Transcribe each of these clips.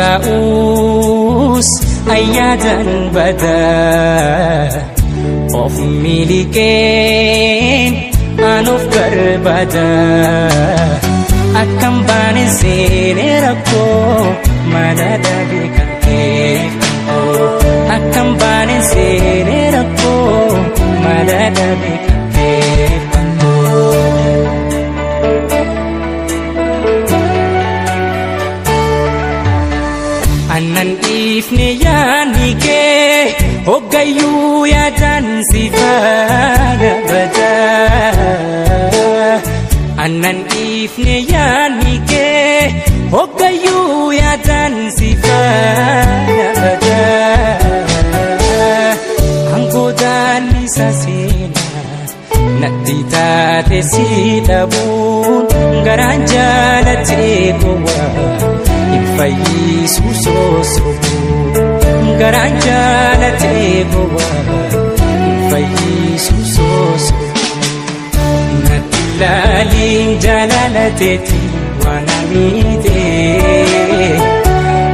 Deemus ta'us ayyaadan badaa of miliqeen anuuf barbaada. Akkam baane seenee rakkoo mana dhabe kan keef, akkam baane seenee rakkoo mana dhabe kan keef. Annan dhiifne yaadni kee hoggayyuu yaadaan si faana badaa. Annan dhiifne yaadni kee hoggayyuu yaadaan si faana badaa. Angoodaan isa seenaa natti taate si dhabuun garaan jaalatee gowwaa hin fayyisu soosobu, garaan jaalatee gowwaa hin fayyisu soosobu. Natti laaliin jaalalateeti waan amiite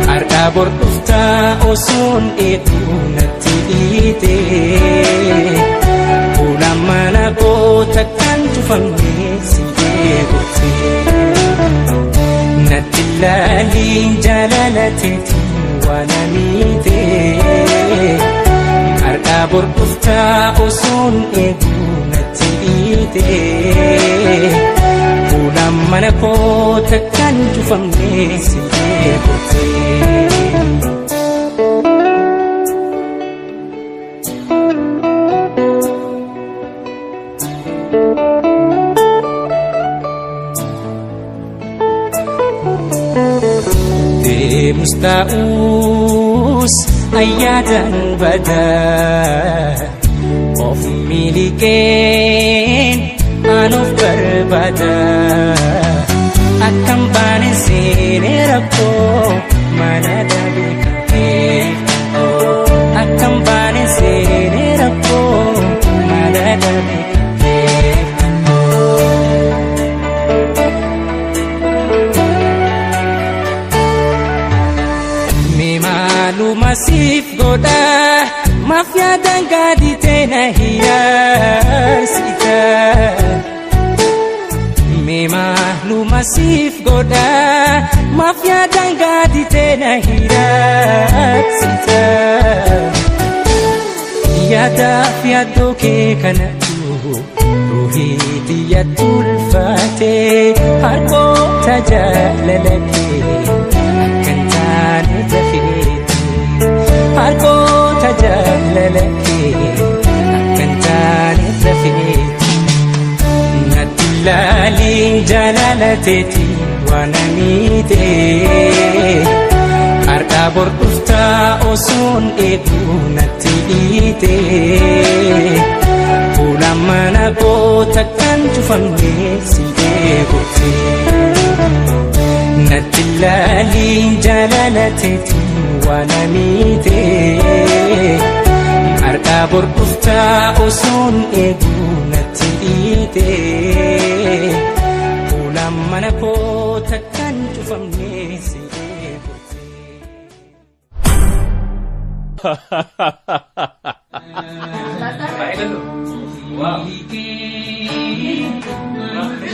har'aa bor dhuftaa osoon eeguu natti dhiite, fuula mana goota kan cufamne si eeguute. Natti laaliin jaalalateeti waan amiite har'aa bor dhuftaa osoon eeguu natti dhiite, fuula mana koota kan cufamne si eeguute. Deemus ta'us ayyaadan badaa of miliqeen anuuf barbaada. Akkam baane seenee rakkoo mana dhabe kan keef, akkam baane seenee rakkoo mana dhabe kan keef. Mee maaluma siif godha maaf yaadaan gaaditee na hiyaarsita? Mee maaluma siif godha maaf yaadaan gaaditee na hiyaarsita? Yaadaaf yaaddoo kee kanatu ruhii xiyya tulfaate, harkoota jaalala kee akkan taane dafeete, harkoota jaalala kee akkan taane dafeete. Natti laaliin jaalalateeti waan amiite har'aa bor dhuftaa osoon eeguu natti dhiite, fuula mana goota kan cufamne si eeguute. Natti laaliin jaalalateeti waan amiite har'aa bor dhuftaa osoon eeguu natti dhiite, fuula mana koota kan cufamne si eeguute.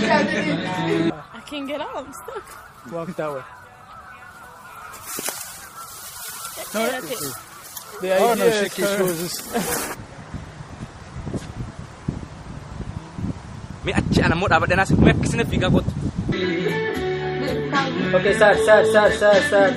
I can't get out. I'm stuck. Walk that way. That's it. The idea Oh no, is she keeps. Mee achi ana immoo dhaabadhee naasif mee akkasina fiigaa kootu. Okay, start, start, start, start, start.